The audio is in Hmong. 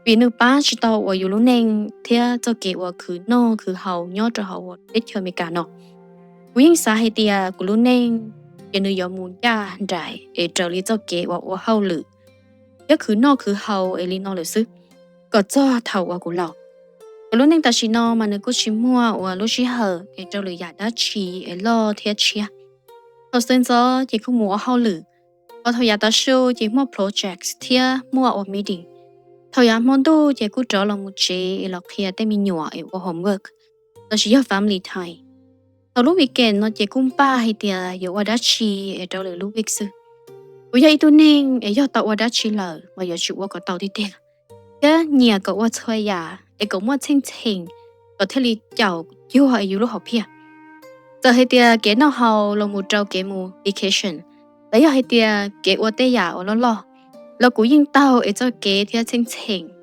vim nws pab tsis tau uas yus lub neej thiab txoj kev uas khwv noj khwv haus nyob rau hauv teb chaws Amelikas no. Kuv yeej xav hais tias kuv lub neej ces nws yuav mus ncaj nraim es raws li txoj kev uas ua hauj lwm thiab khwv noj khwv haus es li no lawm xwb, kom txog thaum uas kuv laus. Kuv lub neej tam sim no mas nws kuj tsis muaj uas lub sij hawm es rau lwm yam dab tsi es loj thiab tshiab. Thaum xwv ntxov ces kuj mus ua hauj lwm, ho thaum yav tav su ces muaj project thiab muaj ua meeting. Thaum yav hmo ntuj ces kuj rov los mus tsev es los qhia tej me nyuam es ua homework lossis yog family time. Thaum lub weekend no ces kuj npaj hais tias yuav ua dab tsi es rau lwm lub week xwb. Kuv yog ib tug neeg es yog tau ua dab tsi lawm mas yuav tsum ua kom tau tiag tiag, thiab nyiam kom ua txhua yam es kom muaj txheej txheem, kom thiaj li caum cuag es yus lub hom phiaj. Txawm hais tias kev noj haus los mus rau kev mus vacation, los yog hais tias kev ua tej yam uas loj loj, los kuv yeej taug es txoj kev thiab txheej txheem